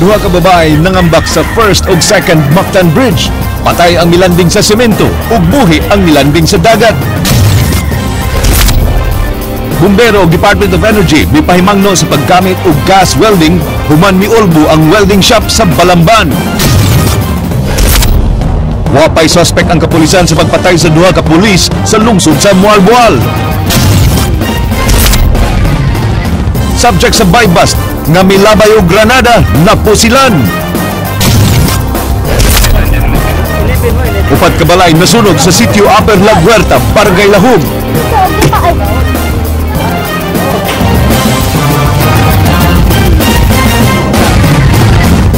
Duha ka babae nangambak sa first ug second Mactan Bridge. Patay ang milanding sa semento ug buhi ang milanding sa dagat. Bumbero ug Department of Energy mipahimangno sa paggamit og gas welding human miulbo ang welding shop sa Balamban. Wapay suspect ang kapulisan sa pagpatay sa duha ka pulis sa lungsod sa Moalboal. Subject sa buy-bust nga milabay og granada napusilan. Upat ka balay nasunog sa sitio Upper La Huerta, Barangay Lahug.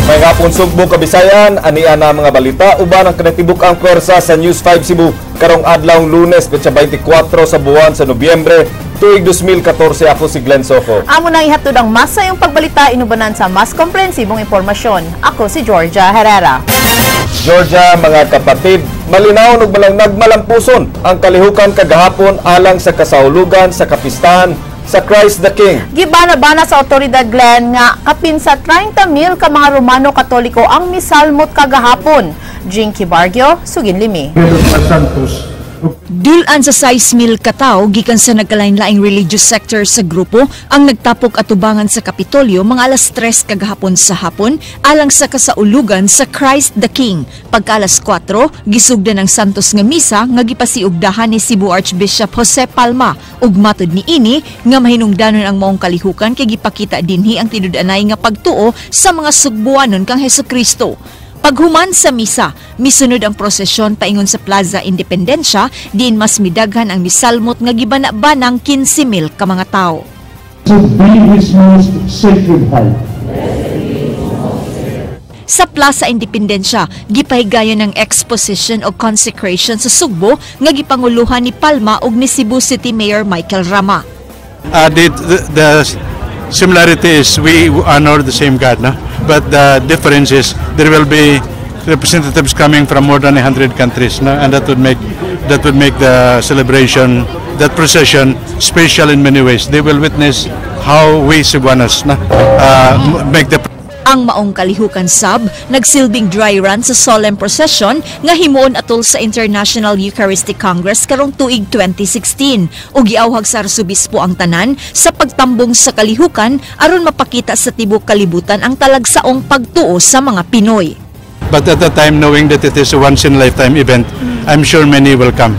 May hapon Sugbo, Kabisayan, ania na mga balita uban ang kinatibuk ang pwersa sa News 5 Cebu karong adlaw Lunes petsa 24 sa buwan sa Nobyembre tuig 2014. Ako si Glenn Sofo. Amo nang ihatod ang mas sayong pagbalita inubanan sa mas komprehensibong impormasyon. Ako si Georgia Herrera. Georgia, mga kapatid, malinaw ug malang nagmalampuson ang kalihukan kagahapon alang sa kasaulugan sa kapistahan sa Christ the King. Gibana-bana sa otoridad, Glenn, nga kapin sa 30,000 ka mga Romano Katoliko ang misalmot kagahapon. Jinky Bargio, sugin limi. Dulan sa 6,000 katawo gikan sa nagkalain-laing religious sector sa grupo ang nagtapok atubangan sa Kapitolyo mga alas 3 kagahapon sa hapon alang sa kasaulugan sa Christ the King. Pagka alas 4, gisugdan ang Santos nga misa nga gipasiugdahan ni Cebu Archbishop Jose Palma ug matud niini nga mahinungdanon ang maong kalihukan kay gipakita dinhi ang tinud-anay nga pagtuo sa mga sugbuanon kang Hesukristo. Paghuman sa misa, misunod ang prosesyon paingon sa Plaza Independencia, diin mas midaghan ang misalmot nga gibana-banang 15,000 ka mga tawo. To be His most sacred heart. Sa Plaza Independencia, gipahigayon ang exposition o consecration sa Sugbo nga gipanguluhan ni Palma ug ni Cebu City Mayor Michael Rama. The similarity is we honor the same God, no? But the difference is there will be representatives coming from more than 100 countries, no? And that would make the celebration, that procession, special in many ways. They will witness how we Cebuanos, no, make the Ang maong kalihukan sab nagsilbing dry run sa solemn procession nga himuon atol sa International Eucharistic Congress karong tuig 2016 ug giawhag sa Arsobispo ang tanan sa pagtambong sa kalihukan aron mapakita sa tibok kalibutan ang talagsaong pagtuo sa mga Pinoy. But at that time, knowing that it is a once in a lifetime event, I'm sure many will come.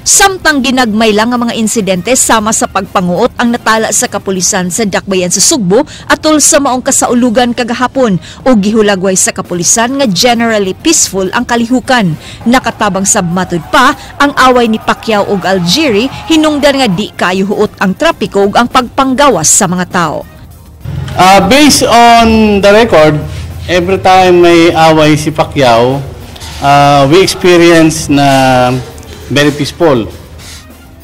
Samtang ginagmay lang ang mga insidente sama sa pagpanguot ang natala sa kapulisan sa Dakbayan sa Sugbo atol sa maong kasaulugan kagahapon o gihulagway sa kapulisan nga generally peaceful ang kalihukan. Nakatabang sab matud pa ang away ni Pacquiao ug Algieri hinungdan nga di kayo huot ang trapiko ug ang pagpanggawas sa mga tao. Based on the record, every time may away si Pacquiao, we experience na very peaceful.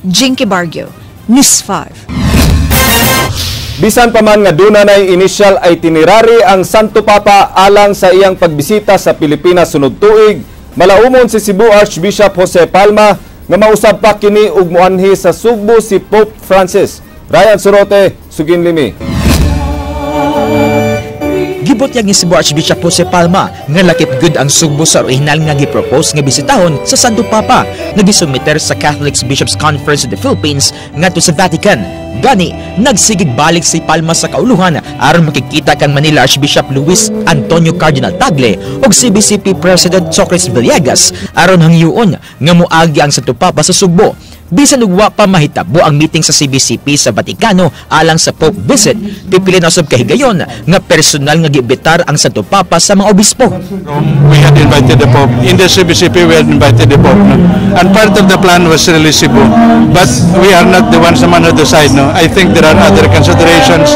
Jinky Bargio, News 5. Bisan pa man nga duna nay initial itinerary ang Santo Papa alang sa iyang pagbisita sa Pilipinas sunod tuig, malaumon si Cebu Archbishop Jose Palma nga mausab pa kini ug moanhi sa Sugbo si Pope Francis. Ryan Sorote, sugin limi. Gibutyag ni Cebu Archbishop Jose Palma nga lakip gud ang Sugbo sa orihinal nga gipropose nga bisitahon sa Santo Papa nga gisumiter sa Catholic Bishops Conference of the Philippines ngadto sa Vatican. Gani, nagsigig balik si Palma sa kauluhan aron makikita kang Manila Archbishop Luis Antonio Cardinal Tagle ug CBCP President Socrates Villegas aron hangyoon nga moagi ang Santo Papa sa Sugbo. Bisan ug wa pa mahitabo ang meeting sa CBCP sa Vatikano alang sa Pope visit, pipili na sab kahigayon nga personal nga giimbitar ang Santo Papa sa mga obispo. We had invited the Pope. In the CBCP, we had invited the Pope. No? And part of the plan was really Cebu. But we are not the ones naman who decide. No? I think there are other considerations.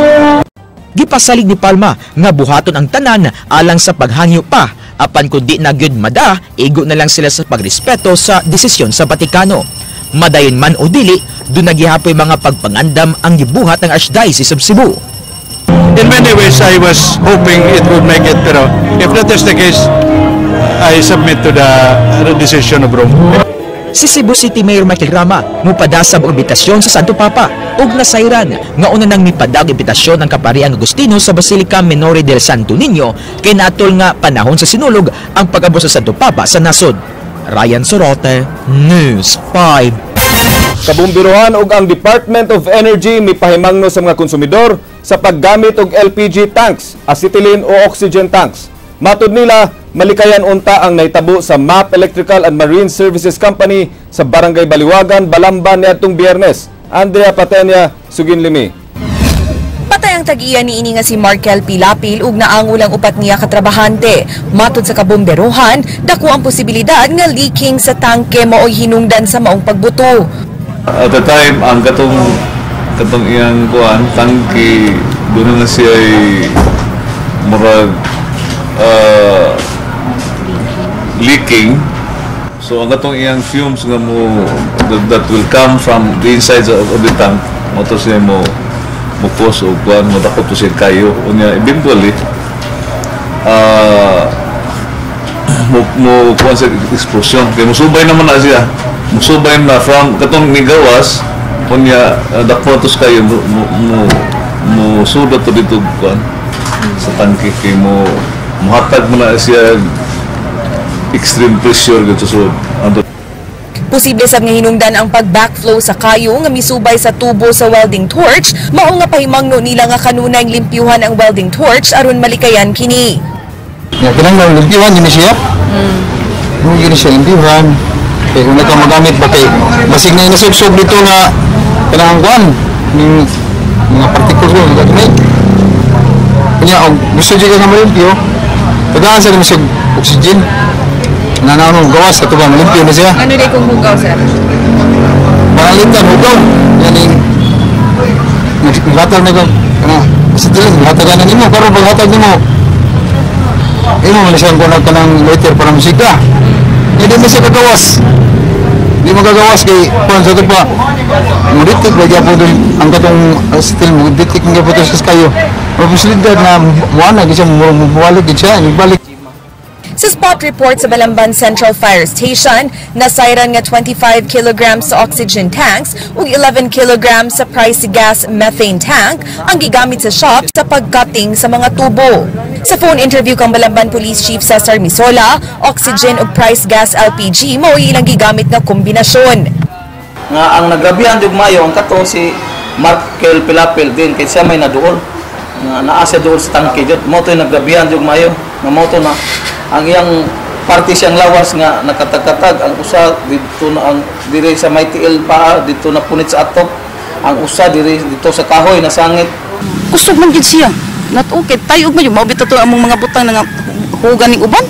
Gipasalig ni Palma nga buhaton ang tanan alang sa paghangyo pa, apan kun di na gyud mada, igo na lang sila sa pagrespeto sa desisyon sa Vatikano. Madayon man o dili, duna gihapoy mga pagpangandam ang gibuhat ng Archdiocese of Cebu. In many ways, I was hoping it would make it, pero if that is the case, I submit to the decision of Rome. Si Cebu City Mayor Michael Rama mupadasab og imbitasyon sa Santo Papa ug nasayran nga una nang mipadag imbitasyon ang Kapariang Agustino sa Basilica Minore del Santo Niño kay naatol nga panahon sa Sinulog ang pag-abot sa Santo Papa sa nasod. Ryan Sorote, News 5. Kabumbiruhan ug ang Department of Energy mipahimangno sa mga konsumidor sa paggamit og LPG tanks, acetylene o oxygen tanks. Matud nila, malikayan unta ang nahitabo sa MAP Electrical and Marine Services Company sa Barangay Baliwagan, Balamban niadtong Biyernes. Andrea Patenia, Suginlimi. Patay ang tag-iya niini nga si Markel Pilapil ug naangol ang upat niya katrabahante. Matod sa kabomberohan, dako ang posibilidad nga leaking sa tangke maoy hinungdan sa maong pagbuto. At the time, ang katong iyang kuan tangki, doon na siya ay murag leaking. So ang katong iyang fumes nga mo that will come from the insides of the tank, mao to siya mo cause og kuan, mo dakop to siya kayo. Unya eventually mo kuan sa explosion kay musubay naman na siya, musubay na from katong nigawas. Unya dako to kayo, mo sudot to dito kuan sa tangke kay mo muhatag mo na siya extreme pressure gito. So anto. Posible sab nga hinungdan ang pag-backflow sa kayo nga misubay sa tubo sa welding torch, mao nga pahimangno nila nga kanunay limpyuhan ang welding torch aron malikayan kini. Ya, kinahanglan limpyuhan yun siya. Kung yun siya limpyuhan, kay kung ka magamit ba kay basig na inasubsob dito nga kanang kuan ning mga particles ko nga. Kanya og gusto jud ka nga malimpyo, tagaan sa nimo siya oxygen. Nananaw gawas sa tuba, malimpyo na siya. Ano day kung hugaw, sir? Panalitan hugaw. Yan yung naghatag na ko kana sa tilin, hatagan na nimo karon. Paghatag nimo, imo man siyang kunag kanang lighter para musika. Hindi mo siya kagawas. Hindi mo gagawas kay kuan sa pa. Mo-detect ba gyapon doon ang katong steel, mo detect nga po sa kayo. Mapusilidad na muana gyud siya, muwalik gyud siya, balik. Sa spot report sa Balamban Central Fire Station, nasayran nga 25 kilograms sa oxygen tanks ug 11 kilograms sa price gas methane tank ang gigamit sa shop sa pagcutting sa mga tubo. Sa phone interview kang Balamban Police Chief Cesar Misola, oxygen ug price gas LPG mao ilang gigamit nga kombinasyon. Nga ang nagrabihan jud mayo ang kato si Markel Pilapil din kay siya may naduol nga naa siya duol sa tangke jud. Mao to'y nagrabihan jud mayo nga mao to na ang iyang parte siyang lawas nga nakatagkatag. Ang usa didto na ang dire sa may tiil pa didto na punit sa atok, ang usa dire dito sa kahoy nasangit. Kusog man gid siya. Not okay. Tayo man yung maubit to among mga butang na nga hugan ning uban.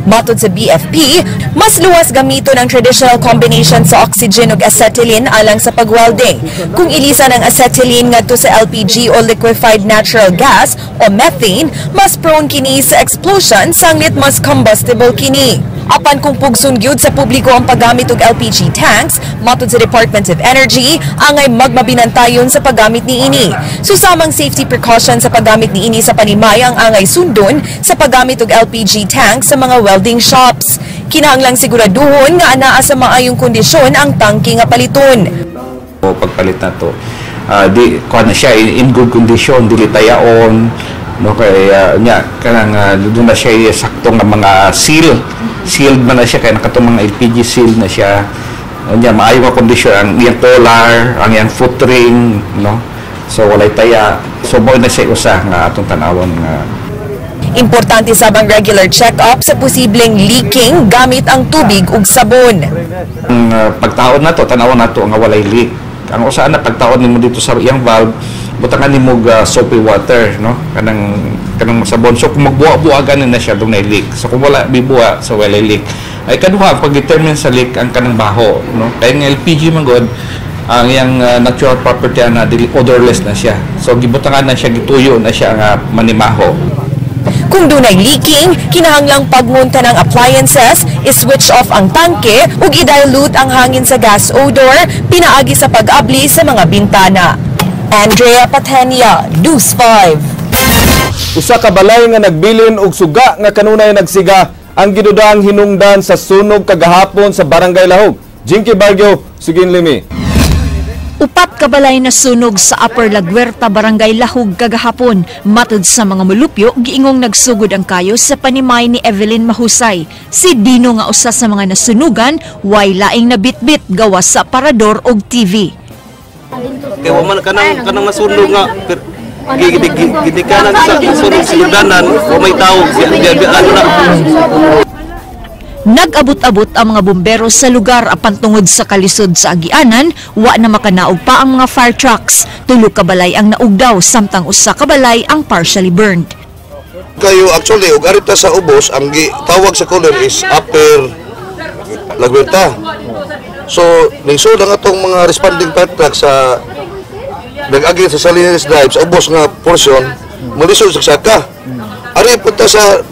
Matod sa BFP, mas luwas gamiton ang traditional combination sa oxygen ug acetylene alang sa pagwelding. Kung ilisan ang acetylene ngadto sa LPG o liquefied natural gas o methane, mas prone kini sa explosion sanglit mas combustible kini. Apan kung pugson gyud sa publiko ang paggamit og LPG tanks, matod sa Department of Energy, angay magmabinantayon sa paggamit niini. Susamang safety precaution sa paggamit niini sa panimay ang angay sundon sa paggamit og LPG tanks sa mga welding shops. Kinahanglang siguraduhon nga anaa sa maayong kondisyon ang tangke nga paliton. O pagpalit na to, di kuha na siya in good condition, dili tayaon, no, kay nya kanang doon na siya sakto nga mga seal, sealed man na siya kay nakatong mga LPG seal na siya. Nya maayo nga kondisyon ang iyang collar, ang iyang foot ring, no, so walay taya. So mao na siya usa nga atong tan-awon nga. Importante sab ang regular check-up sa posibleng leaking gamit ang tubig ug sabon. Ang pagtaon na to, tan-awon nato nga walay leak. Ang usa na pagtaon nimo dito sa iyang valve, butangan nimo og soapy water, no, kanang sabon. So kung magbuwa-buwa ganin na siya, dunay leak. So kung wala bibuwa, so walay leak. Ay kaduha, pag determine sa leak ang kanang baho, no, kay ang LPG man gud, ang iyang natural property ana dili odorless na siya. So gibutangan na siya, gituyo na siya nga manimaho. Kung dunay leaking, kinahanglang pagngunta ng appliances, i-switch off ang tangke ug i-dilute ang hangin sa gas odor pinaagi sa pag-abli sa mga bintana. Andrea Patenia, News 5. Usa ka balay nga nagbilin og suga nga kanunay nagsiga. ang gidudang hinungdan sa sunog kagahapon sa Barangay Lahug. Jinky Bargio, sugin limi. Upat kabalay na sunog sa Upper Laguerta, Barangay Lahug kagahapon. Matud sa mga mulupyo, giingong nagsugod ang kayo sa panimay ni Evelyn Mahusay. Si Dino nga usa sa mga nasunugan, way laing nabitbit gawas sa parador og TV. Kaya man kanang nasunog nga gidikanan sa sunog sinugdanan, wa may tao, ano na. Nag-abot-abot ang mga bumbero sa lugar apan tungod sa kalisod sa agianan, wa na makanaog pa ang mga fire trucks. Tulo ka balay ang naugdaw samtang usa ka balay ang partially burned. Kayo actually og arita sa ubos ang tawag sa color is Upper Laguerta. So ningsod ang atong mga responding fire truck sa nag-agi sa Salinas Drive sa ubos nga portion, malisod sa saka. Ari punta sa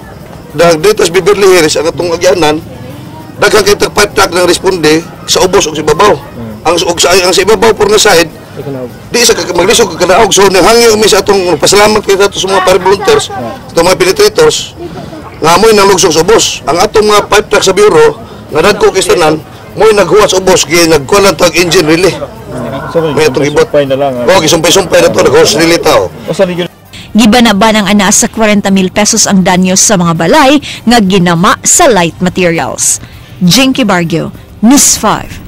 dito sa Beverly Hills ang atong agyanan, daghan kay tag fire truck nang responde sa ubos ug sa ibabaw. Ang ug sa ang sa ibabaw por nga side di sa maglisod ka kanaog. So nahangyo mi sa atong pasalamat kay ato sa mga fire volunteers, sa mga penetrators nga moy nalugsog sa ubos. Ang atong mga fire truck sa bureau nga dagko kay tanan moy naghuwas ubos gi nagkuan tag engine relay. May atong ibot. Oh, gisumpay-sumpay na to nag-hose relay tao. Gibanaban ang ana sa 40,000 pesos ang danyo sa mga balay nga ginama sa light materials. Jinky Bargio, News 5.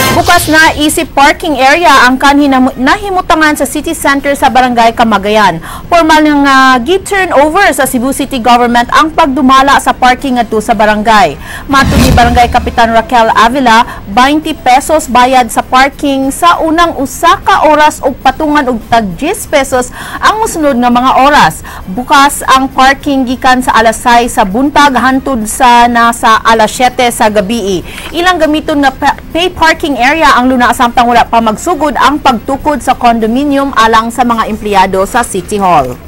Bukas na easy parking area ang kanhi nahimutangan sa city center sa Barangay Kamagayan. Formal nga gi-turn over sa Cebu City Government ang pagdumala sa parking ngadto sa barangay. Matod ni Barangay Kapitan Raquel Avila, 20 pesos bayad sa parking sa unang usa ka oras ug patungan og tag 10 pesos ang mosunod nga mga oras. Bukas ang parking gikan sa alas 6 sa buntag hantod sa nasa alas 7 sa gabi. Ilang gamiton nga pay parking area ang luna samtang wala pa magsugod ang pagtukod sa condominium alang sa mga empleyado sa City Hall.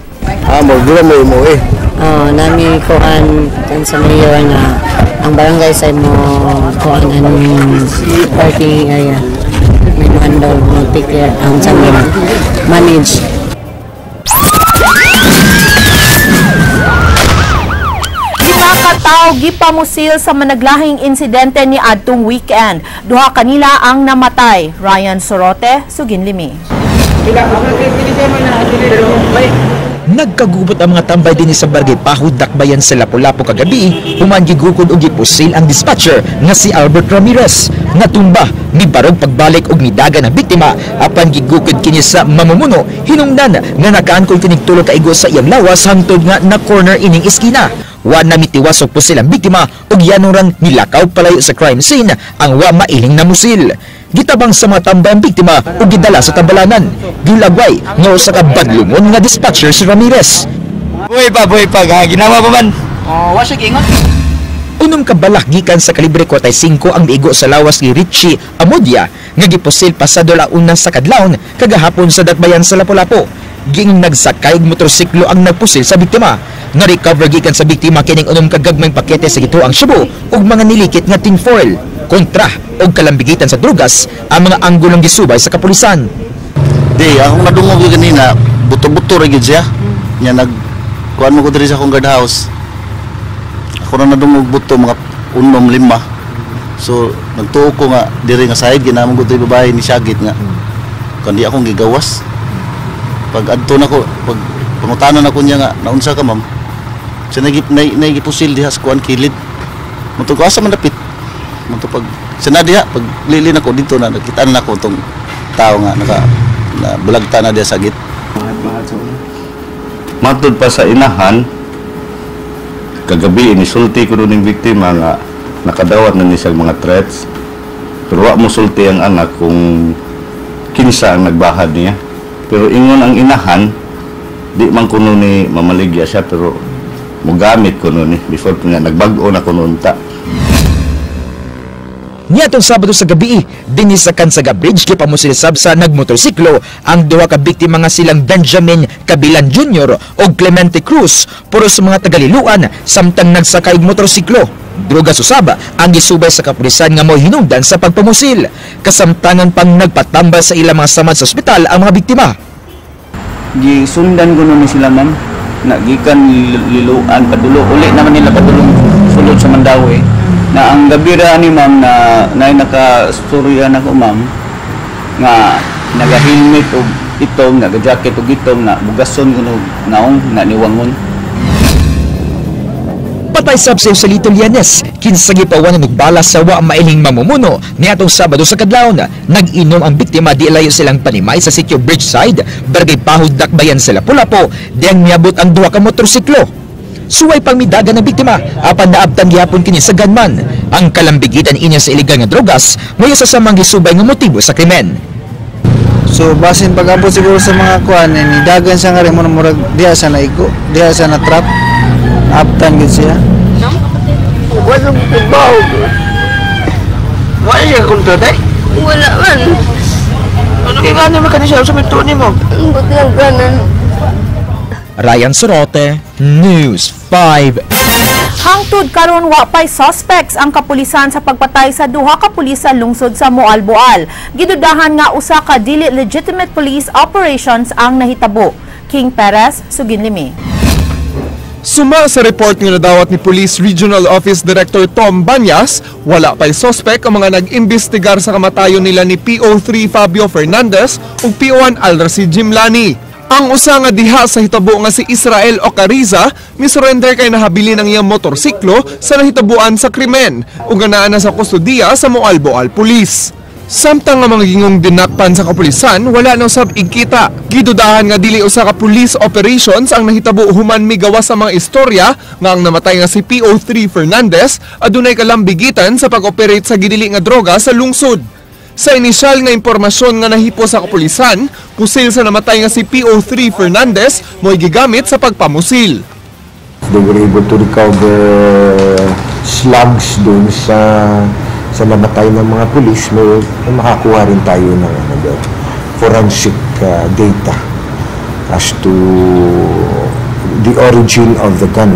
Magdula mo mo eh. Oh, nami kuan kan sa mayor na ang barangay sa mo kuan ang parking area. May handle mo take care ang sa manage. Tao gipamusil sa managlahing insidente ni adtong weekend. Duha kanila ang namatay. Ryan Sorote, Suginlimi. Nagkagubot ang mga tambay dinhi sa Barangay Pahud, Dakbayan sa Lapu-Lapu kagabi, human gigukod og gipusil ang dispatcher nga si Albert Ramirez. Natumba, mibarog pagbalik og midagan ang biktima apan gigukod kini sa mamumuno hinungdan nga nakaangkon kinig tulo ka igo sa iyang lawas hangtod nga na corner ining iskina. Wa na mitiwas og pusil ang biktima ug yanurang nilakaw palayo sa crime scene ang wa mailing na musil. Gitabang sa mga tambay ang biktima ug gidala sa tambalanan. Gilagway nga usa ka badlungon nga dispatcher si Ramirez. Buhay pa, ginawa pa man. Oh, wa siya giingon. Unom ka balak gikan sa kalibre 45 ang miigo sa lawas ni Richie Amodia nga gipusil pasado la una sa kadlawon kagahapon sa Dakbayan sa Lapu-Lapu. Giingong nagsakay og motorsiklo ang nagpusil sa biktima. Na-recover gikan sa biktima kining unom ka gagmayng pakete sa gituang shabu ug mga nilikit nga tinfoil. Kontra og kalambigitan sa drugas ang mga anggulong gisubay sa kapulisan. Di, akong nadungog ganina, buto-buto ra gyud siya. Nya nag kuan mo ko diri sa akong guardhouse. Ako na nadungog buto mga 6, 5. So nagtuo ko nga diri nga side ginamon ko diri babae ni Syagit nga. Kundi akong gigawas. Pag adto nako, pag pangutanan ako niya nga naunsa ka ma'am. Siya nagipusil diha sa kuan kilid. Mutog ko asa man dapit. Mutog pag siya na diha pag lilin ako dito na nakita na nako tong tao nga naka na bulagta na diha sa git. Matud pa sa inahan kagabi inisulti ko ning biktima nga nakadawat na ni siya mga threats. Pero wa mo sulti ang anak kung kinsa ang nagbahad niya. Pero ingon ang inahan, di man kuno ni mamaligya siya pero mogamit kuno ni before nga nagbag-o na kuno unta. Niadtong Sabado sa gabi, dinhi sa Kansaga Bridge gipamusil sab sa nagmotorsiklo ang duha ka biktima nga silang Benjamin Kabilan Jr. ug Clemente Cruz puro sa mga tagaliluan samtang nagsakay og motorsiklo. Droga susab ang gisubay sa kapulisan nga mo'y hinungdan sa pagpamusil. Kasamtangan pang nagpatambal sa ilang mga samad sa ospital ang mga biktima. Gisundan ko nun sila ma'am. Na gikan Liloan padulo uli naman nila padulong sulod sa Mandaue. Na ang gabi ra ni ma'am na naay naka-storya nako ma'am nga naga-helmet og itom, naga-jacket og itom na bugason kuno naong na niwangon. Patay sab sa Joselito Lianes, kinsa gipawan og bala sa wa mailing mamumuno niadtong Sabado sa kadlawon. Nag-inom ang biktima di layo silang panimay sa sitio Bridgeside, Barangay Pahod, Dakbayan sa Lapu-Lapu, diyang miabot ang duha ka motorsiklo. Suway pang midagan ng biktima, apan naabtan gihapon kini sa gunman. Ang kalambigitan inya sa iligal nga drogas, mayo sa samang gisubay nga motibo sa krimen. So basin pag-abot siguro sa mga kuan ni dagan siya nga rin mo murag diha sa naigo, diha sa na trap. Abtan gid siya. Wala mo trabaho. Wala siya kontrata eh? Wala man. Ano kay gana man siya sa minto nimo? Butang ganan. Ryan Sorote, News 5. Hangtod karon wa pay suspects ang kapulisan sa pagpatay sa duha ka pulis sa lungsod sa Moalboal. Gidudahan nga usa ka dili legitimate police operations ang nahitabo. King Perez, Suginlimi. Suma sa report nga nadawat ni Police Regional Office Director Tom Banyas, wala pa'y sospek ang mga nag-imbestigar sa kamatayon nila ni PO3 Fabio Fernandez ug PO1 Alrasid Jimlani. Ang usa nga diha sa hitabo nga si Israel Ocariza misurrender kay nahabilin ang iyang motorsiklo sa nahitabuan sa krimen ug naa na sa kustodiya sa Moalboal Police. Samtang nga mga gingong dinakpan sa kapulisan, wala na usab igkita. Gidudahan nga dili usa ka police operations ang nahitabo human migawas sa mga istorya nga ang namatay nga si PO3 Fernandez adunay kalambigitan sa pag-operate sa gidili nga droga sa lungsod. Sa inisyal nga impormasyon nga nahipo sa kapulisan, pusil sa namatay nga si PO3 Fernandez mo'y gigamit sa pagpamusil. They were able to recover slugs dun sa namatay ng mga pulis. May makakuha rin tayo ng doon, forensic data as to the origin of the gun.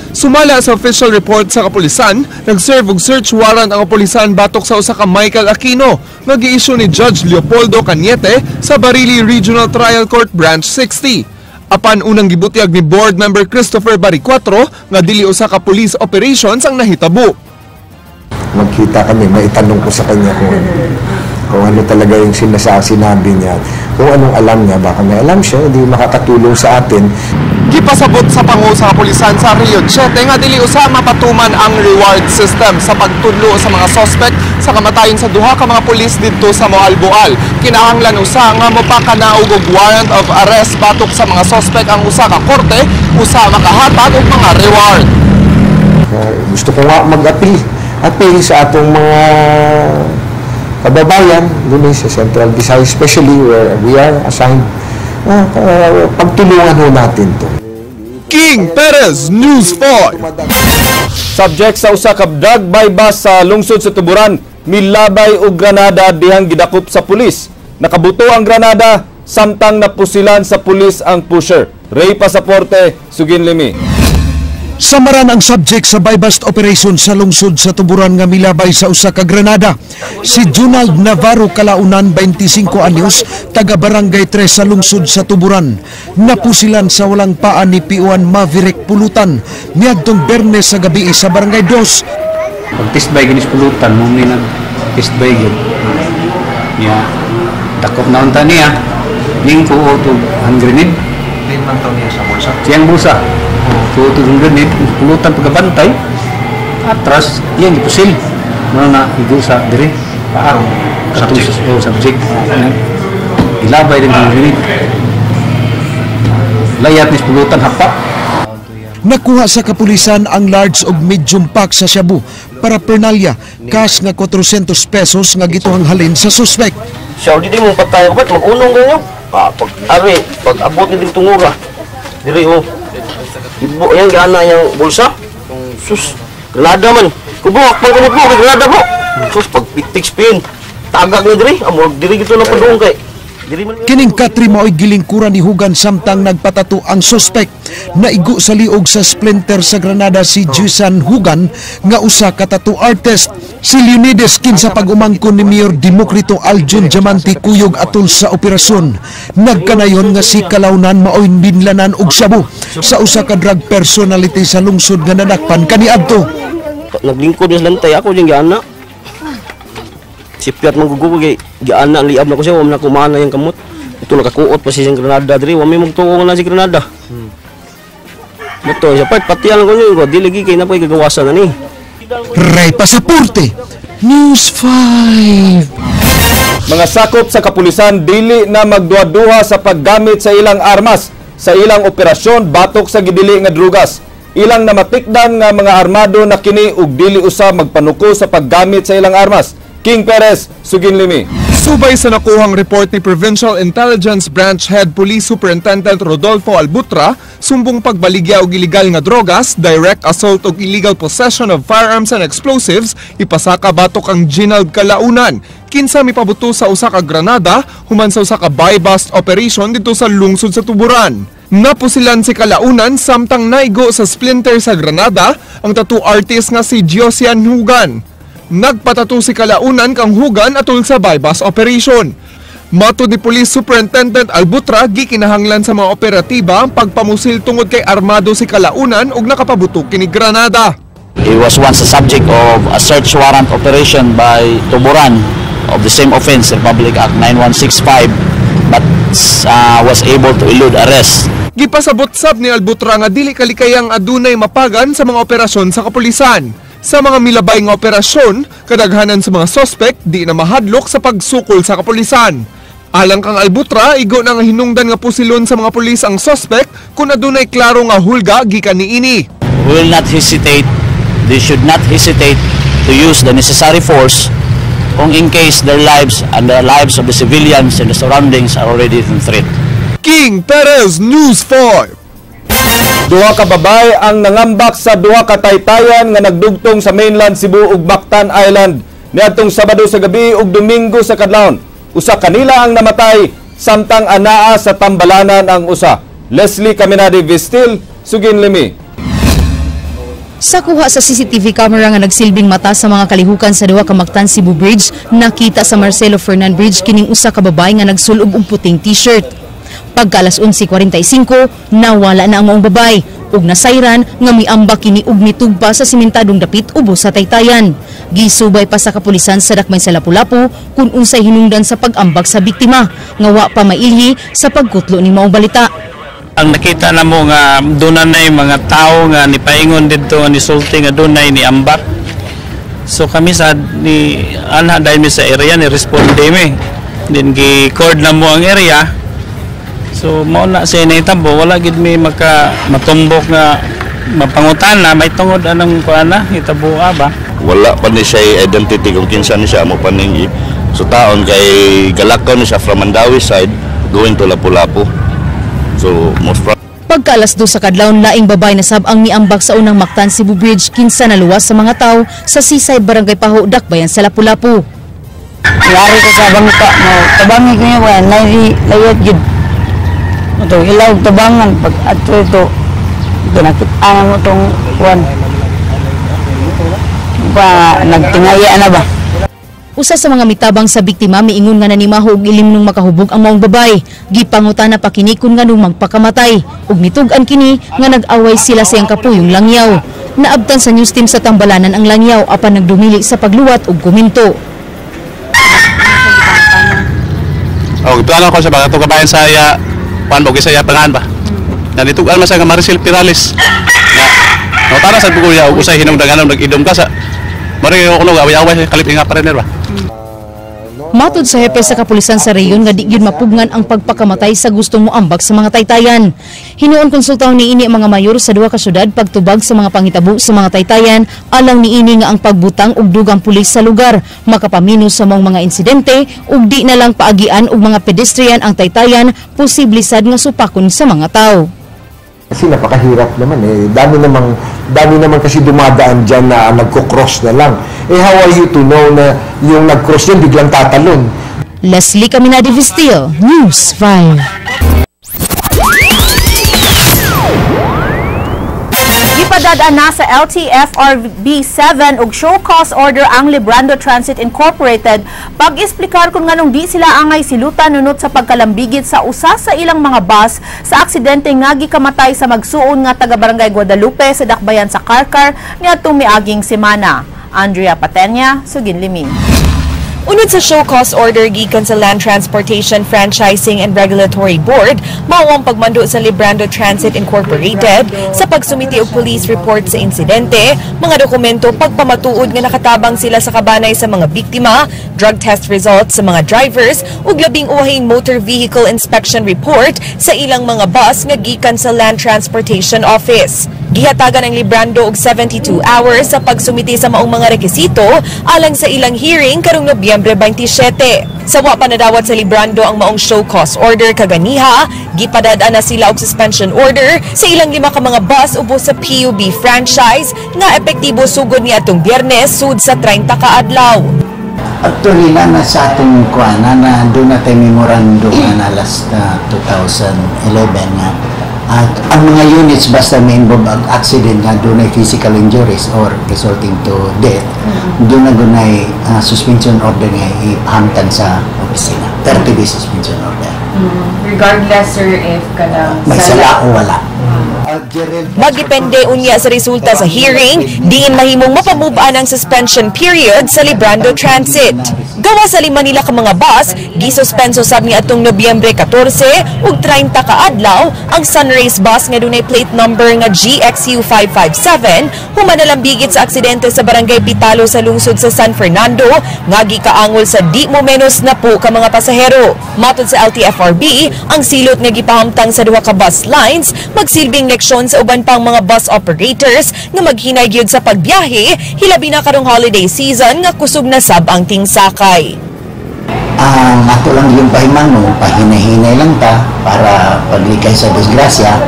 Sumala sa official report sa kapulisan, nag-serve og search warrant ang kapulisan batok sa usa ka Michael Aquino nga gi-issue ni Judge Leopoldo Cañete sa Barili Regional Trial Court Branch 60. Apan unang gibutyag ni Board Member Christopher Baricuatro nga dili usa ka police operations ang nahitabo. Magkita kami, maitanong ko sa kanya kung ano talaga yung sinabi niya. Kung anong alam niya, baka may alam siya, hindi makakatulong sa atin. Gipasabot sa pangu sa kapulisan sa Region 7 nga dili usa mapatuman ang reward system sa pagtudlo sa mga suspect sa kamatayon sa duha ka mga pulis didto sa Moalboal. Kinahanglan usa nga mopakanaog og warrant of arrest batok sa mga suspect ang usa ka korte usa makahatag og mga reward. Gusto ko nga mag-appeal appeal sa atong mga kababayan dun sa Central Visayas, especially where we are assigned. Pagtulungan ho natin to. King Perez, News 5. Subject sa usa ka drug by bus sa lungsod sa Tuburan, milabay og granada dihang gidakop sa pulis. Nakabuto ang granada samtang napusilan sa pulis ang pusher. Ray Pasaporte, Suginlimi. Samaran ang subject sa buy-bust operation sa lungsod sa Tuburan nga milabay sa usa ka granada. Si Junald Navarro Kalaunan, 25 anyos, taga Barangay 3 sa lungsod sa Tuburan. Napusilan sa walang paa ni P1 Maverick Pulutan niadtong Bernes sa gabi sa Barangay 2. Pag test by ginis pulutan, mo ni nag test by gyud. Niya dakop na unta niya ning kuot og hand grenade. Din man taw niya sa bulsa. Siyang bulsa. Kuot og hand grenade, pulutan pagkabantay. Atras, iyang gipusil. Muna na igo sa dire paa. Subject. Oh, subject. Ilabay din ang grenade. Layat ni pulutan hapa. Nakuha sa kapulisan ang large ug medium pack sa shabu para pernalya, cash nga 400 pesos nga gituhang halin sa suspect. Siya, di mo patay. Ba't mag-unong ganyo? Pag, ari, pag abot ni dito tungura. Diri, oh. Ibo, yan, gana yung bulsa. Sus, granada man. Kubo, akpang ko po, granada po. Sus, pag pitik spin. Tagag na diri. Amor, diri gito na padung kay. Kining katri mao'y gilingkuran ni Hugan samtang nagpatato ang suspek. Naigo sa liog sa splinter sa granada si Jusan Hugan nga usa ka tattoo artist. Si Leonides kinsa pag-umangkon ni Mayor Democrito Aljun Diamante kuyog atol sa operasyon. Nagkanayon nga si Kalaunan mao'y binlanan og shabu sa usa ka drug personality sa lungsod nga nanakpan kaniadto. Naglingkod niya sa lantay, ako din giana. Si Piat manggugo kay giana liab na ko siya, wa man ako maana yang kamot. Ito nakakuot pa siya siyang granada diri, wa may magtuo na si granada. Moto siya part patian ko niyo, dili gi kay na poy gagawasan na ni. Ray Pasaporte, News 5. Mga sakop sa kapulisan dili na magduha-duha sa paggamit sa ilang armas sa ilang operasyon batok sa gidili nga drugas. Ilang namatikdan nga mga armado na kini ug dili usa magpanuko sa paggamit sa ilang armas. King Perez, Suginlimi. Subay sa nakuhang report ni Provincial Intelligence Branch Head Police Superintendent Rodolfo Albutra, sumbong pagbaligya og illegal nga drogas, direct assault og illegal possession of firearms and explosives, ipasaka batok ang Ginald Kalaunan. Kinsa mipabuto sa usa ka granada human sa usa ka buy-bust operation didto sa lungsod sa Tuburan. Napusilan si Kalaunan samtang naigo sa splinter sa granada ang tattoo artist nga si Josian Hugan. Nagpatato si Kalaunan kang Hugan atol sa bypass operation. Matod ni Police Superintendent Albutra, gikinahanglan sa mga operatiba ang pagpamusil tungod kay armado si Kalaunan ug nakapabuto kini granada. He was once the subject of a search warrant operation by Tuburan of the same offense, Republic Act 9165, but was able to elude arrest. Gipasabot sab ni Albutra nga dili kalikayang adunay mapagan sa mga operasyon sa kapulisan. Sa mga milabay nga operasyon, kadaghanan sa mga sospek di na mahadlok sa pagsukol sa kapulisan. Alang kang Albutra, igo na nga hinungdan nga pusilon sa mga pulis ang sospek kung adunay klaro nga hulga gikan niini. We will not hesitate, they should not hesitate to use the necessary force kung in case their lives and the lives of the civilians and the surroundings are already in threat. King Perez, News 5. Duha ka babae ang nangambak sa duha ka taytayan nga nagdugtong sa mainland Cebu ug Mactan Island niadtong Sabado sa gabi ug Domingo sa kadlawon. Usa kanila ang namatay samtang anaa sa tambalanan ang usa. Leslie Caminade Vistil, Suginlimi. Sa kuha sa CCTV camera nga nagsilbing mata sa mga kalihukan sa duha ka Mactan Cebu Bridge, nakita sa Marcelo Fernan Bridge kining usa ka babae nga nagsulob og puting t-shirt. Pagka alas 11:45, nawala na ang maong babae ug nasayran nga miambak kini og mitugpa sa simentadong dapit ubos sa taytayan. Gisubay pa sa kapulisan sa dakmay sa Lapu-Lapu kung unsay hinungdan sa pag-ambak sa biktima nga wa pa mailhi sa pagkutlo ni maong balita. Ang nakita na mo nga dunay mga tao nga nipaingon didto nga nisulti nga dunay ni ambak. So kami sa ni anha dahil mi sa area ni responde mi. Then gi-cord na mo ang area. So mao na siya nahitabo, wala gid mi maka matumbok nga mapangutana may tungod anong kuan na hitaboa ba. Wala pa ni siya identity kung kinsa ni siya mo pa ning so taon kay galakaw ni siya from Mandawi side going to Lapu-Lapu. So most probably Pagka alas 2 sa kadlawon, laing babae na sab ang miambak sa unang Mactan Cebu Bridge kinsa naluwas sa mga tawo sa Seaside Barangay Paho, Dakbayan sa Lapu-Lapu. Yari ko sa bangka mo, tabangi ko niya ba, layot gid. Ito ilaw tabangan pag ato ito ito nakita mo tong kuan. Pa nagtingaya na ba? Usa sa mga mitabang sa biktima miingon nga nanimaho og ilim nung makahubog ang maong babae. Gipangutana pa kini kun nganong magpakamatay ug mitug-an kini nga nag-away sila sa iyang kapuyong langyaw. Naabtan sa news team sa Tambalanan ang langyaw apan nagdumili sa pagluwat ug kuminto. Oh, plano ko sa bato kabayan sa iya kuan ba sa iya pangan ba. Nanitugan man sa nga Maricel Perales. No, para sa bugoy og usay hinungdangan nag-idom ka sa Mari ko kuno away-away kalip nga parener ba. Matod sa hepe sa kapulisan sa reyon nga di gyud mapugngan ang pagpakamatay sa gustong moambak sa mga taytayan. Hinuon konsultahon niini ang mga mayor sa duha ka syudad pagtubag sa mga panghitabo sa mga taytayan alang niini nga ang pagbutang og dugang pulis sa lugar makapamino sa maong mga insidente ug di na lang paagian og mga pedestrian ang taytayan posible sad nga supakon sa mga tawo. Kasi napakahirap naman eh. Dami naman kasi dumadaan dyan na nagko-cross na lang. Eh how are you to know na yung nag-cross yan biglang tatalon? Leslie Caminadi Vistil, News 5. Gipadad-an na sa LTFRB 7 og show cause order ang Librando Transit Incorporated pag-esplikar kung nganong di sila angay silutan nunot sa pagkalambigit sa usa sa ilang mga bus sa aksidente nga gikamatay sa magsuon nga taga Barangay Guadalupe sa Dakbayan sa Carcar niadtong miaging semana. Andrea Patenya, Suginlimi. Unod sa show cause order gikan sa Land Transportation Franchising and Regulatory Board, mao ang pagmando sa Librando Transit Incorporated sa pagsumiti og police report sa insidente, mga dokumento pagpamatuod nga nakatabang sila sa kabanay sa mga biktima, drug test results sa mga drivers ug labing uwahing motor vehicle inspection report sa ilang mga bus nga gikan sa Land Transportation Office. Gihatagan ang Librando og 72 hours sa pagsumiti sa maong mga rekisito alang sa ilang hearing karong Nobyembre 27. Sa wa pa nadawat sa Librando ang maong show cause order kaganiha, gipadad-an na sila og suspension order sa ilang 5 ka mga bus ubos sa PUB franchise nga epektibo sugod ni atong Biyernes sud sa 30 ka adlaw. Actually, na sa atong kuan na doon na tayo memorandum na last 2011 nga. At ang mga units basta may involve ang accident nga doon ay physical injuries or resulting to death, doon na doon ay suspension order nga ipahamtang sa opisina. 30 days suspension order. Regardless, sir, if kanang may sala o wala. Magdepende unya sa resulta sa hearing, diin mahimong mapamubaan ang suspension period sa Librando Transit. Gawa sa 5 nila ka mga bus, gisuspenso sab ni atong Nobyembre 14 ug 30 ka adlaw ang Sunrace bus nga dunay plate number nga GXU 557 human nalambigit sa aksidente sa Barangay Pitalo sa lungsod sa San Fernando nga gikaangol sa di mo menos na po ka mga pasahero. Matod sa LTFRB, ang silot nga gipahamtang sa duha ka bus lines magsilbing leksyon sa uban pang mga bus operators nga maghinay gyud sa pagbiyahe hilabi na karong holiday season nga kusog na sab ang tingsakay. Ang ato lang yung pahimano, pahinay-hinay lang ta para paglikay sa disgrasya,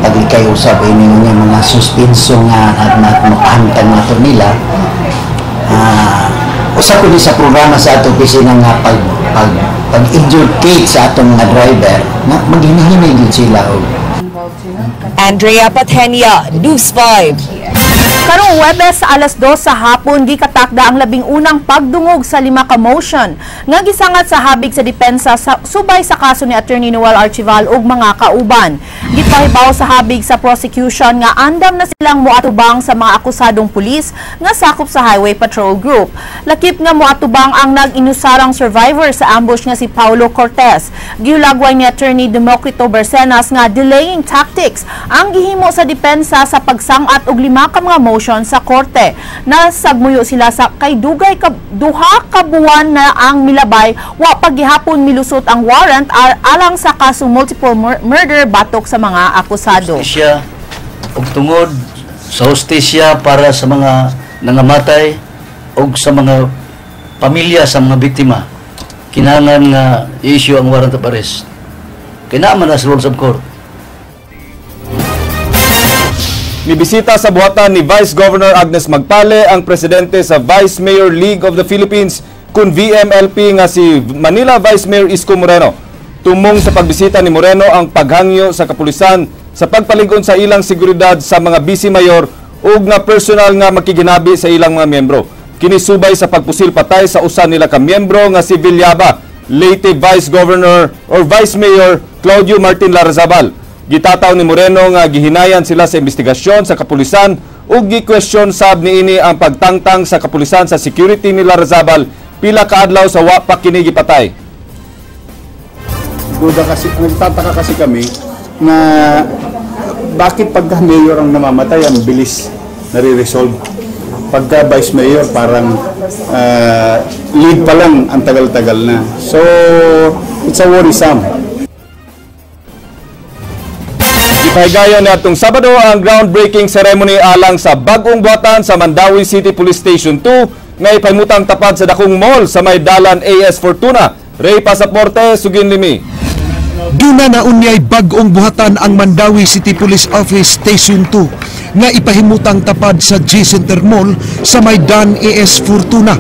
paglikay usab ini nga mga suspenso nga at mapahamtang nato nila. Usa ko sa programa sa ato opisina nga pag-educate sa atong mga driver nga maghinahinay gyud sila og. Andrea Patenia, News 5. Karong Huwebes sa alas 2 sa hapon, gikatakda ang 11 pagdungog sa 5 ka motion nga gisangat sa habig sa depensa sa subay sa kaso ni Attorney Noel Archival ug mga kauban. Gipahibaw sa habig sa prosecution nga andam na silang moatubang sa mga akusadong pulis nga sakop sa Highway Patrol Group. Lakip nga moatubang ang nag-inusarang survivor sa ambush nga si Paulo Cortez. Gihulagway ni Attorney Democrito Bercenas nga delaying tactics ang gihimo sa depensa sa pagsangat og 5 ka mga motion sa korte. Nasagmuyo sila sa kay dugay ka, duha ka buwan na ang milabay wa paghihapon milusot ang warrant alang sa kaso multiple murder batok sa mga akusado. Hustisya ug tungod sa hustisya para sa mga nangamatay ug sa mga pamilya sa mga biktima, kinahanglan nga i-issue ang warrant of arrest. Kinahanglan na sa rules of court. Mibisita sa buhatan ni Vice Governor Agnes Magpale ang presidente sa Vice Mayor League of the Philippines kun VMLP nga si Manila Vice Mayor Isko Moreno. Tumong sa pagbisita ni Moreno ang paghangyo sa kapulisan sa pagpalig-on sa ilang seguridad sa mga vice mayor ug nga personal nga makiginabi sa ilang mga miyembro. Kini subay sa pagpusil patay sa usa nila ka miyembro nga si Villaba, Leyte Vice Governor or Vice Mayor Claudio Martin Larazabal. Gitataw ni Moreno nga gihinayan sila sa investigasyon sa kapulisan ug gi-question sab niini ang pagtangtang sa kapulisan sa security ni Larazabal pila ka adlaw sa wa pa kini gipatay. Duda kasi, nagtataka kasi kami na bakit pagka mayor ang namamatay ang bilis nare-resolve. Pagka vice mayor parang lead pa lang ang tagal-tagal na. So it's a worrisome. Gipahigayon ni atong Sabado ang groundbreaking ceremony alang sa bagong buhatan sa Mandaue City Police Station 2 nga ipahimutang tapad sa dakong mall sa may dalan AS Fortuna. Ray Pasaporte, Suginlimi. Duna na unyay bag-ong buhatan ang Mandaue City Police Office Station 2 nga ipahimutang tapad sa G Center Mall sa may Dan AS Fortuna.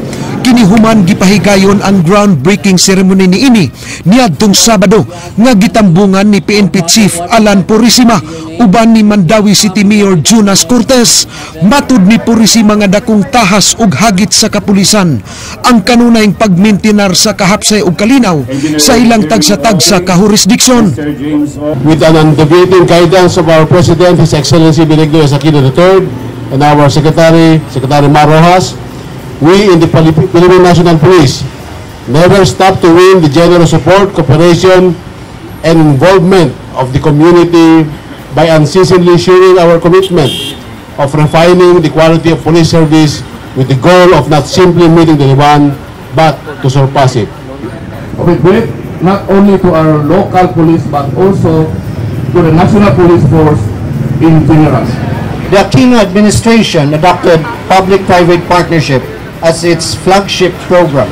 Kini human gipahigayon ang groundbreaking ceremony niini niadtong Sabado nga gitambungan ni PNP Chief Alan Purisima uban ni Mandawi City Mayor Jonas Cortez. Matud ni Purisima nga dakong tahas ug hagit sa kapulisan ang kanunayng pagmintinar sa kahapsay ug kalinaw sa ilang tagsa-tagsa ka jurisdiksyon. With an undeviating guidance of our President, His Excellency Benigno S. Aquino III, and our Secretary, Secretary Mar Roxas, we in the Philippine National Police never stop to win the generous support, cooperation, and involvement of the community by unceasingly sharing our commitment of refining the quality of police service with the goal of not simply meeting the demand, but to surpass it. We great not only to our local police, but also to the national police force in general. The Aquino administration adopted public-private partnership as its flagship program.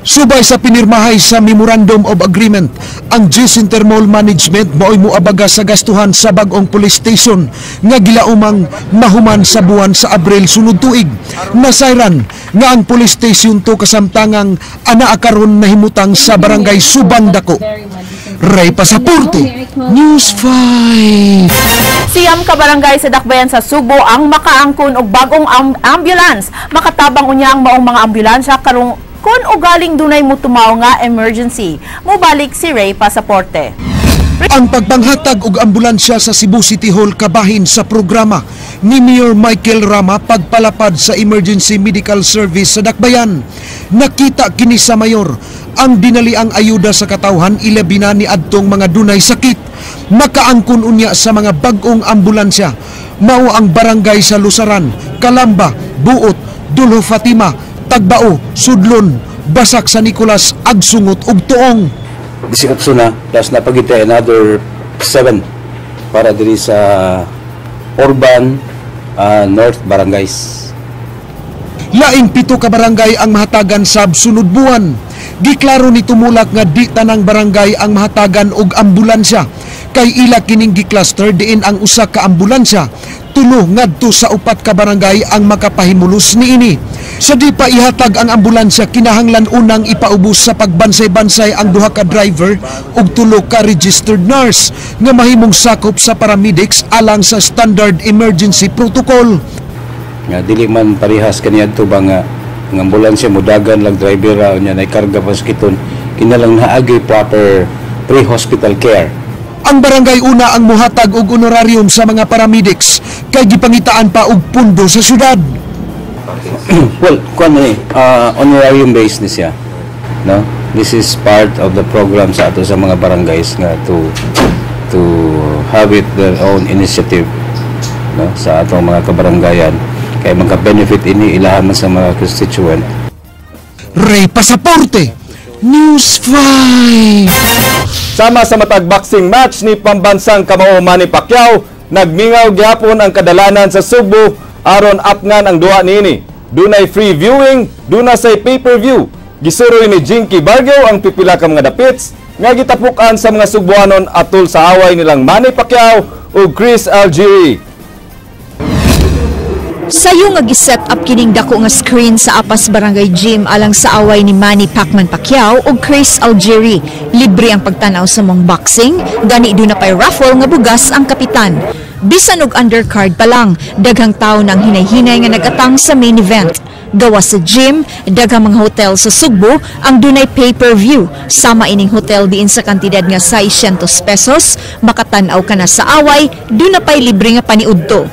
Subay sa pinirmahay sa Memorandum of Agreement, ang G Center Mall Management mao'y muabaga sa gastuhan sa bag-ong police station nga gilaumang mahuman sa buwan sa Abril sunod tuig. Nasayran nga ang police station to kasamtangang anaa karon nahimutang sa barangay Subang Dako. Ray Pasaporte, News 5. 9 ka barangay sa Dakbayan sa Sugbo ang makaangkon og bag-ong ambulance. Makatabang unya ang maong mga ambulansya karong kun ugaling dunay mutumaw nga emergency. Mubalik si Ray Pasaporte. Ang pagpanghatag og ambulansya sa Cebu City Hall kabahin sa programa ni Mayor Michael Rama pagpalapad sa Emergency Medical Service sa Dakbayan. Nakita kini sa mayor ang dinaliang ayuda sa katawhan ilabi na ni adtong mga dunay sakit. Makaangkon unya sa mga bag-ong ambulansya. Mao ang barangay sa Lusaran, Kalamba, Buot, Dulho Fatima, Tagbao, Sudlon, Basak San Nicolas, Agsungot ug Tuong. 18 na, plus napagita another 7 para diri sa urban North Barangays. Laing 7 ka barangay ang mahatagan sab sunod buwan. Giklaro ni Tumulak nga di tanang barangay ang mahatagan og ambulansya. Kay ila kining gi-cluster diin ang usa ka ambulansya tulo ngadto sa 4 ka barangay ang makapahimulos niini. Sa di pa ihatag ang ambulansya, kinahanglan unang ipaubos sa pagbansay-bansay ang 2 ka driver ug 3 ka registered nurse nga mahimong sakop sa paramedics alang sa standard emergency protocol. Nga dili man parehas kaniadto ba nga ang ambulansya mudagan lang driver ra unya nay karga pa sakiton, kinalang naagay proper pre-hospital care. Ang barangay una ang muhatag og honorarium sa mga paramedics kay gipangitaan pa og pundo sa syudad. Well, kuan man honorarium based ni siya. No? This is part of the program sa ato sa mga barangays nga to have it their own initiative, no, sa atong mga kabarangayan kay maka-benefit ini ilahan man sa mga constituent. Ray Pasaporte, News 5. Sama sa matag boxing match ni pambansang kamao Manny Pacquiao, nagmingaw gyapon ang kadalanan sa Sugbo aron apngan ang duha niini. Dunay free viewing, duna say pay-per-view. Gisuroy ni Jinky Bargo ang pipila ka mga dapits nga gitapukan sa mga Sugbuanon atol sa away nilang Manny Pacquiao ug Chris Algieri. Sayo nga gi-set up kining dako nga screen sa Apas Barangay Gym alang sa away ni Manny Pacman Pacquiao ug Chris Algieri. Libre ang pagtanaw sa mong boxing, gani duna pay raffle nga bugas ang kapitan. Bisan og undercard pa lang, daghang tawo nang hinay-hinay nga nagatang sa main event. Gawas sa gym, daghang mga hotel sa Sugbo ang dunay pay-per-view. Sama ining hotel diin sa kantidad nga 600 pesos, makatan-aw ka na sa away, duna pay libre nga paniudto.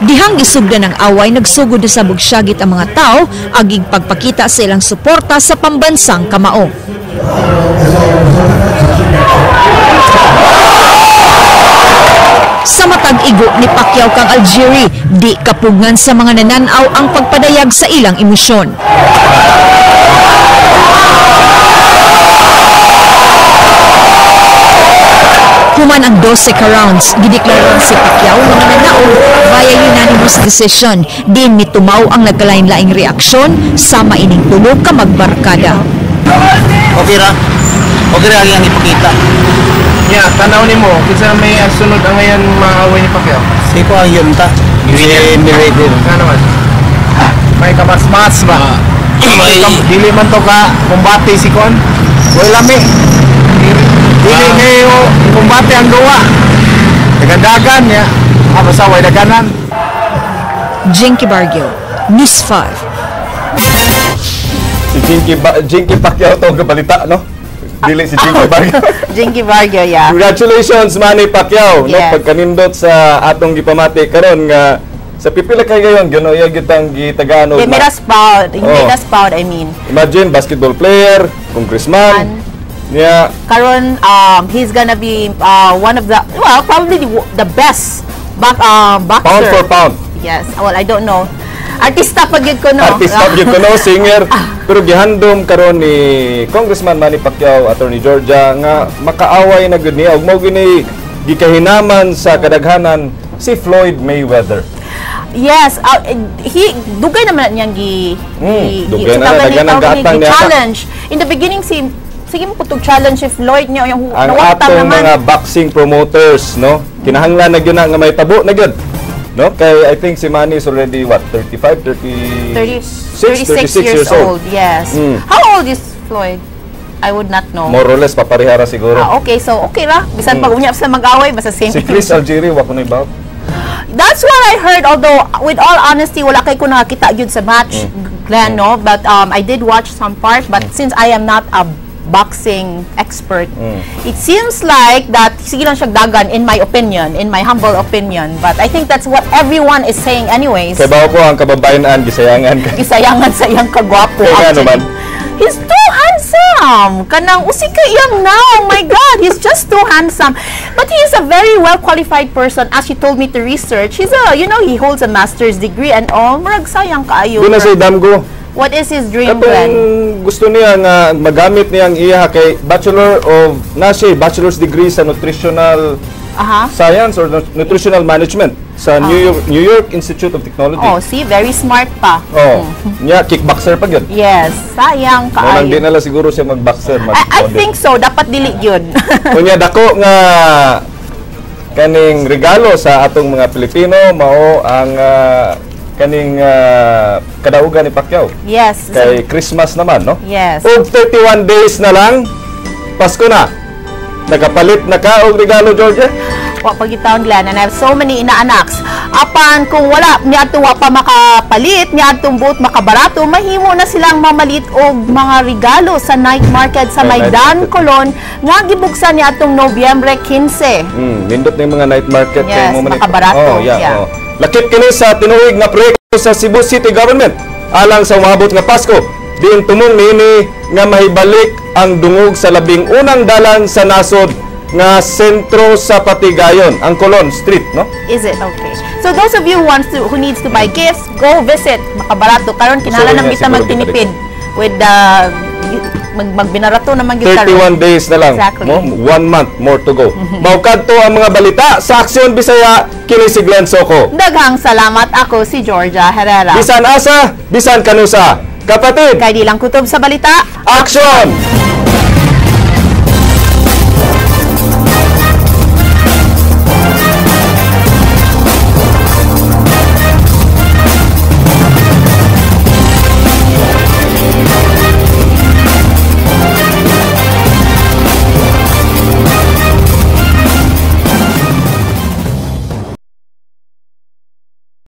Dihang gisugdan ang away, nagsugod na sa bugsyagit ang mga tao, agig pagpakita sa ilang suporta sa pambansang kamao. Sa matag igo ni Pacquiao kang Algieri, di kapugngan sa mga nananaw ang pagpadayag sa ilang emosyon. Human ang 12 ka rounds, gideklara si Pacquiao nga mananaog via unanimous decision. Din mitumaw ang nagkalain-laing reaksyon sama ining tulo ka magbarkada. Okay ra. Okay ra ang ipakita. Ya, tanaw nimo kinsa may sunod ang ngayon maaway ni Pacquiao? Si ko ang yun ta. Si Mayweather. Nga naman. May kamasmas ba? Dili man to ka kumbate si kon. Way lami. Dili kayo kumbate ang duwa. Dagan-dagan ya. Basta way daganan. Jinky Bargio, News 5. Si Jinky Pacquiao to kabalita, no? Dili si Jinky Bargio. Jinky Bargio, yeah. Congratulations Manny Pacquiao, no? Yes. Pagkanindot sa atong gipamati karon nga sa pipila kay gayon ginoya gitang gitagaan og They made us proud. He made us proud, I mean. Imagine basketball player, congressman. Yeah. Karon he's gonna be one of the, well, probably the best boxer. Pound for pound. Yes. Well, I don't know. Artista pa gyud ko, no. Artista gyud ko, no, singer. Pero gihandom karon ni Congressman Manny Pacquiao, Attorney Georgia, nga makaaway na gyud niya ug mao gini gikahinaman sa kadaghanan si Floyd Mayweather. Yes, he dugay naman niyang gi, dugay na, daghan ang gaatang niya. Challenge. In the beginning si sige mo putog challenge si Floyd niya yung ang nawagtang atong naman. Mga boxing promoters, no? Kinahanglan na gyud na nga may tabo na gyud. No? Kay I think si Manny is already what, 35, 36, 36 years old. Yes. How old is Floyd? I would not know. More or less paparehara siguro. Ah, okay, so okay ra. Bisan pag unya sa mag-away basta same. Si Chris Algieri wa ko na ibaw. That's what I heard, although with all honesty wala kay ko nakakita gyud sa match, Glenn, no? But I did watch some part, but since I am not a boxing expert, it seems like that sige lang siya dagan, in my opinion, in my humble opinion, but I think that's what everyone is saying anyways. Kay bawo ko ang kababayen-an gisayangan ka. Gisayangan sa iyang kagwapo. Kaya actually. Naman. He's too handsome. Kanang usi ka iyang now. Oh my God, he's just too handsome. But he is a very well qualified person, as he told me to research. He's a, you know, he holds a master's degree and all. Murag sayang kaayo. Doon na si Damgo. What is his dream, Katong Glenn? Gusto niya nga magamit niya ang iya kay bachelor of na siya, bachelor's degree sa nutritional science or nutritional management sa New York Institute of Technology. Oh, see, very smart pa. Oh, niya kickboxer pa gyud. Yes, sayang Mo nang di kaayo. na lang siguro siya magboxer, I mag-model. think so, dapat dili yun. Unya dako nga kaning regalo sa atong mga Pilipino mao ang kaning kadaugan ni Pacquiao. Yes. Kay Christmas naman, no? Yes. Og 31 days na lang, Pasko na. Nakapalit na ka og regalo, Georgia? Wa pagitaon, Glenn, and I have so many inaanaks. Apan kung wala niadto wa pa makapalit, niadtong buot makabarato, mahimo na silang mamalit og mga regalo sa night market sa Ay, night Maidan market. Colon nga gibuksan niadtong Nobyembre 15. Nindot na yung mga night market Yes, kay mo man makabarato, Oh, yeah, yeah. oh. Lakip kini sa tinuig nga proyekto sa Cebu City Government alang sa umabot nga Pasko. Diin tumong niini nga mahibalik ang dungog sa labing unang dalan sa nasod nga sentro sa Patigayon, ang Colon Street, no? Is it okay? So those of you who needs to buy gifts, go visit. Makabarato karon, kinahanglan Siguro lang niya, kita siguro magtinipid with the magbinarato naman gyud karon. 31 days na lang. Exactly. No? 1 month more to go. Mao kadto ang mga balita sa Aksyon Bisaya, kini si Glenn Soco. Daghang salamat, ako si Georgia Herrera. Bisan asa, bisan kanusa. Kapatid, kay di lang kutob sa balita. Aksyon!